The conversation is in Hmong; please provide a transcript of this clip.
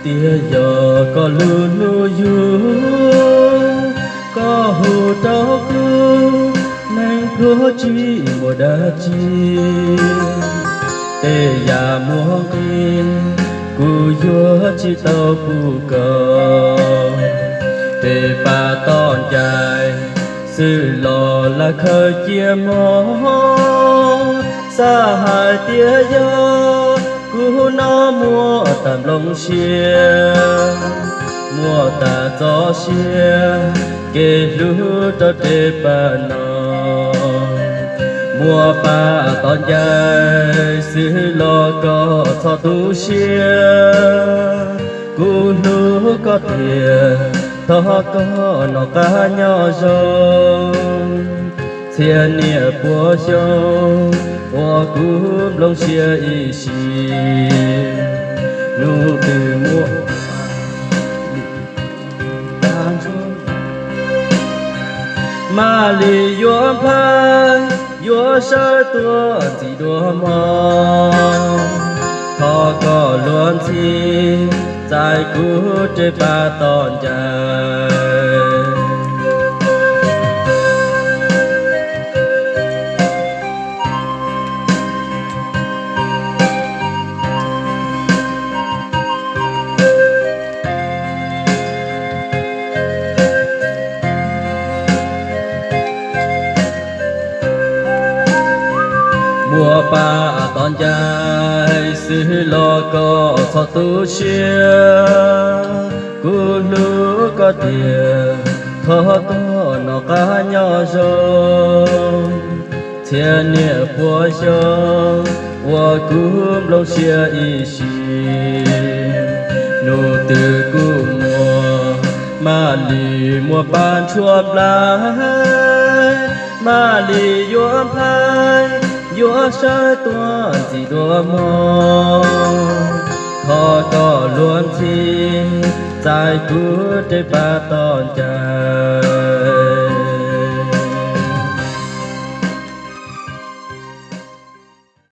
Tiag yog koj lub hlub yug, koj hu rau kuv, neeg pluag tsis muaj dab tsi. Tej yam muaj nqis, kuv yuav tsis tau pub koj. Tej pab toj ncai, xws los lawv khaws cia mog. Xav hais tias yog kuv no muaj tag nplooj siab, muaj tag txoj sia, kev hlub rau tej pab no. Muaj pab toj ncai, xws los koj txhob tu siab. Kuv hlub koj tiag, thov koj noj qab nyob zoo. Txhiab niam puas xyoo uas kuv nplooj siab ib sim, hnub twg muaj Maj Lis yuav nplhaib, yuav sawv tuaj ntxiv dua mog. Thov koj luag ntxhi txais kuv tej pab toj ncai. Muaj pab toj ncai, xws los koj txhob tu siab. Kuv hlub koj tiag, thov koj noj qab nyob zoo. Txhiab niam puas xyoo uas kuv nplooj siab ib sim, hnub twg kuj muaj. Maj Lis muaj pab ntshuab nplhaib, Maj Lis yuav nplhaib, yuav sawv tuaj ntxiv dua mog. Thov koj luag ntxhi txais kuv tej pab toj ncai.